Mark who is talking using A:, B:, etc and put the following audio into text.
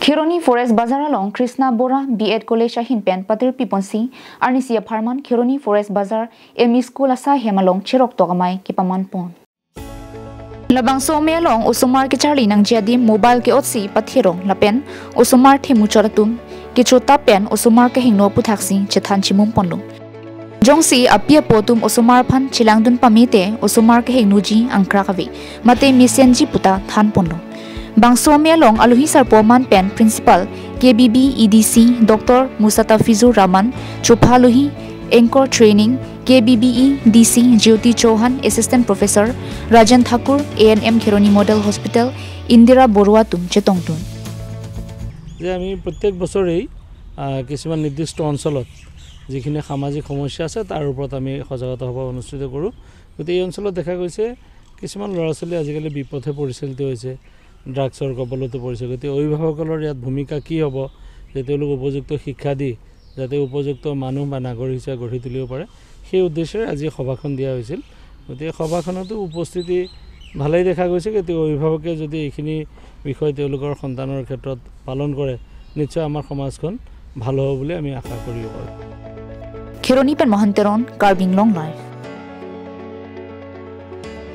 A: Kheroni Forest Bazar along Krishna Bora B.Ed College ahin pen patir piponsi arnisi pharman Kheroni Forest Bazar M School asa hemalong chirok togamai kipaman pon. Labang some along usumar ke charli nang jadi mobile ke otsi pathirong lapen usumar themu charatum ke chota pen usumar ke hingno puthaksi chethan chimum ponlo. Jongsi apia potum usumar phan chilangdun pamite usumar ke hingnuji angkra kavi mate misenji puta than ponlo. Bangso Melong Aluhi Sarpoman Pen Principal KBB EDC Dr. Musatafizur Rahman Chophaluhi Anchor Training KBBE DC Jyoti Chauhan Assistant Professor Rajan Thakur ANM Kheroni Model Hospital Indira Borua tum Chetongtun.
B: যে আমি প্ৰত্যেক বছৰেই কিছুমান নিৰ্দিষ্ট অঞ্চলত যিখিনি সামাজিক সমস্যা আছে তাৰ ওপৰত আমি সজাগতা সভা অনুষ্ঠিত কৰোঁ। গতিকে এই অঞ্চলত দেখা গৈছে কিছুমান ল'ৰা ছোৱালী আজিকালি বিপথে পৰিচালিত হৈছে, ড্ৰাগছৰ কবলতো পৰিছে। গতিকে অভিভাৱকসকলৰ ইয়াত ভূমিকা কি হ'ব যে তেওঁলোক উপযুক্ত শিক্ষা দি যাতে উপযুক্ত মানুহ বা নাগৰিক হিচাপে গঢ়ি তুলিব পাৰে, সেই উদ্দেশ্যেৰে আজি সভাখন দিয়া হৈছিল। গতিকে সভাখনতো উপস্থিতি ভালেই দেখা গৈছে। গতিকে অভিভাৱকে যদি এইখিনি বিষয় তেওঁলোকৰ সন্তানৰ ক্ষেত্ৰত পালন কৰে, নিশ্চয় আমাৰ সমাজখন ভাল হ'ব বুলি আমি আশা কৰিব পাৰোঁ।
A: Kheroni pen Mohanteron, Karbi Anglong Live.